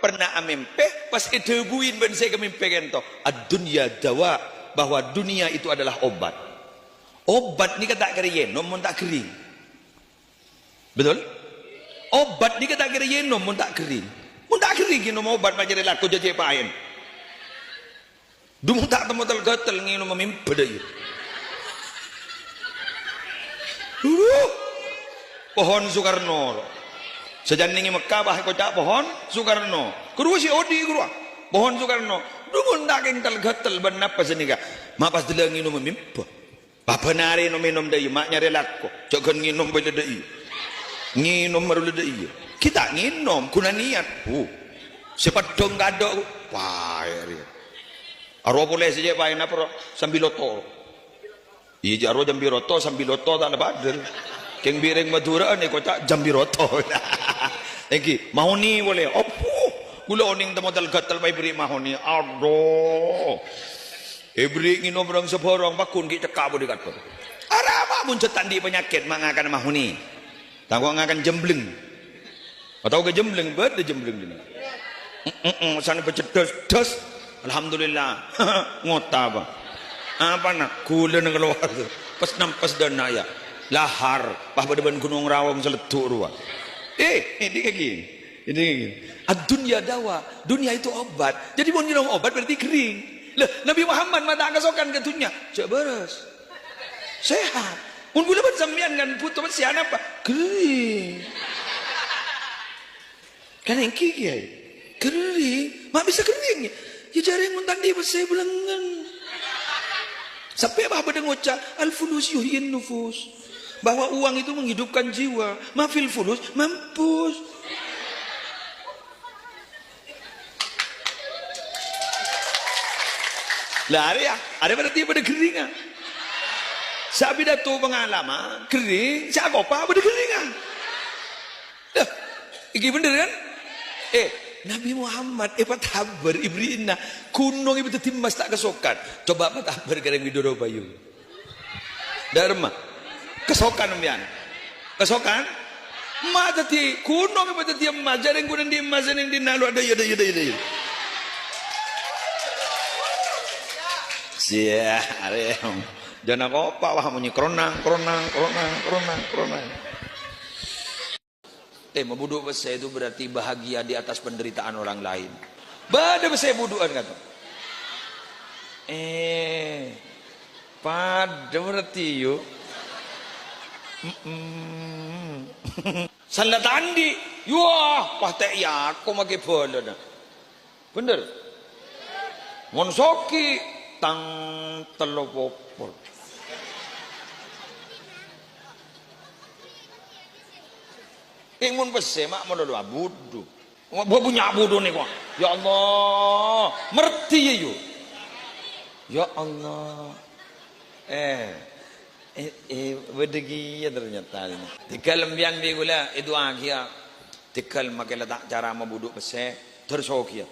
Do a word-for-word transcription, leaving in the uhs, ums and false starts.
Pernah amèmpè, pas èdhâbuin bân sè èkamèmpè ka'ento, "Ad-dunya dawa," bahwa dunia itu adalah obat. Obat nèka ta' kèra ènom mon ta' ghâring. Betul? Obat nèka ta' kèra ènom mon ta' ghâring. Mon ta' ghâring ènom obat ma' nyarè lako jhâ' cè' paèn. Dhu mon ta' temmo tel-ghâtel ngènom mèmba dâ' iyâ. Dhu, pohon Soekarno. Sajân nèng è Mekka, bâh, èkoca' pohon Soekarno. Ghâruwa sè odi' ghâruwa. Pohon Soekarno. Dhu mon ta' kèng tel-ghâtel bân napa sanèka? Ma' pas dâlâ ngènom mèmba. Bâbâna arè nom-ènom dâ' iyâ, ma' nyarè lako. Jhâ' ghân ngènom bhâi la dâ' iyâ. Ngènom bhâru la dâ' iyâ. Ghi' ta' ngènom, ghuna niat. Huh. Sè peddhong kadhâ', wah, rè. Arowa polè sè cè' paènna pèro, sambi loto. Iyâ, jhâ' arowa jambi roto, sambi loto ta' la padâ. Kèng bi' rèng Madhurâ'ân èkoca' jambi roto. Èngghi, mahoni polè. Opo? Ghulâ onèng temmo tel-ghâtel bhâi èberri' mahoni. Adhu. Èberri' ngènom rèng sabhârâng, pagghun ghi' cekka' budi katon. Arapa mon jhât ta' andi' panyakèt ma' ngakan mahoni? Tako' ngakan jembleng. Atau ke jembleng, bâdâ jembleng dina. Heeh, sana pecedhas, das. Alhamdulillah. Ngota apa? Apa nak? Ghulâna kalowar. Pas nampes dâna ya. Lahar. Pas padâ bân Gunung Rawong seleddhu' rowa. Eh, ini kaki. Ini, ad-dunya dawa, dunia itu obat. Jadi, mon ngènom obat berarti ghâring. Lah, Nabi Muhammad ma' ta' kasokan ka dunnya, jhâ' bârâs. Sehat. Mon ghulâ bân sampèyan kan bhuto pèssè napa? Ghâring. Kan èngghi, Kèyaè? Ghâring. Ma' bisa ghâring? Yâ, jhâreng mon ta' andi' pèssè bâlengngen. Sampè' bâh bâdâ ngoca', "Al-fulus yuhyin nufus." Bahwa uang itu menghidupkan jiwa. "Ma fil fulus, mampus." Lah, arèya, arèya berarti padâ ghâringnga. Sè apidato pengalaman, ghâring, sè akopa padâ ghâringnga. Lah, iki bhender, kan? Eh, Nabi Muhammad èpatabâr èberri'na ghunong èpadhâddhi emmas ta' kasokan. Coba patabâr ka rèng Widoro Bayu. Dâ'remma. Kasokan sampèyan. Kasokan? Emma' dhâddhi ghunong, emma' dhâddhi emma'. Jhâreng ghun andi' emma' sè neng dinna' lo, adâ' iyâ, adâ' iyâ, adâ' iyâ. Sia, arè. Jhâna kopa, wah, monyè kronang, kronang, kronang, kronang, kronang. Eh, mabudhu' pèssè itu berarti bahagia di atas penderitaan orang lain. Bâdâ pèssè budhu'ân, kata. Eh, padâ berarti, yu. Mm-mm. Sala ta' andi', yu, wah, ta' iyâ, aku makè bâlâna. Bhender? Mon sogi, tang tello popol. Kèng mon pèssè, ma' malolo abudhu. Wa-, wa-, bunyi abudhu nèko. Ya Allah, merdi yâ, yu. Ya Allah. Eh, eh, eh, bâdâ kèya ternyata. Tèghâl empiyan bi' ghulâ, èdu'aaghi yâ. Tèghâl makè la ta' cara mabudhu' pèssè, dâr sogi yâ.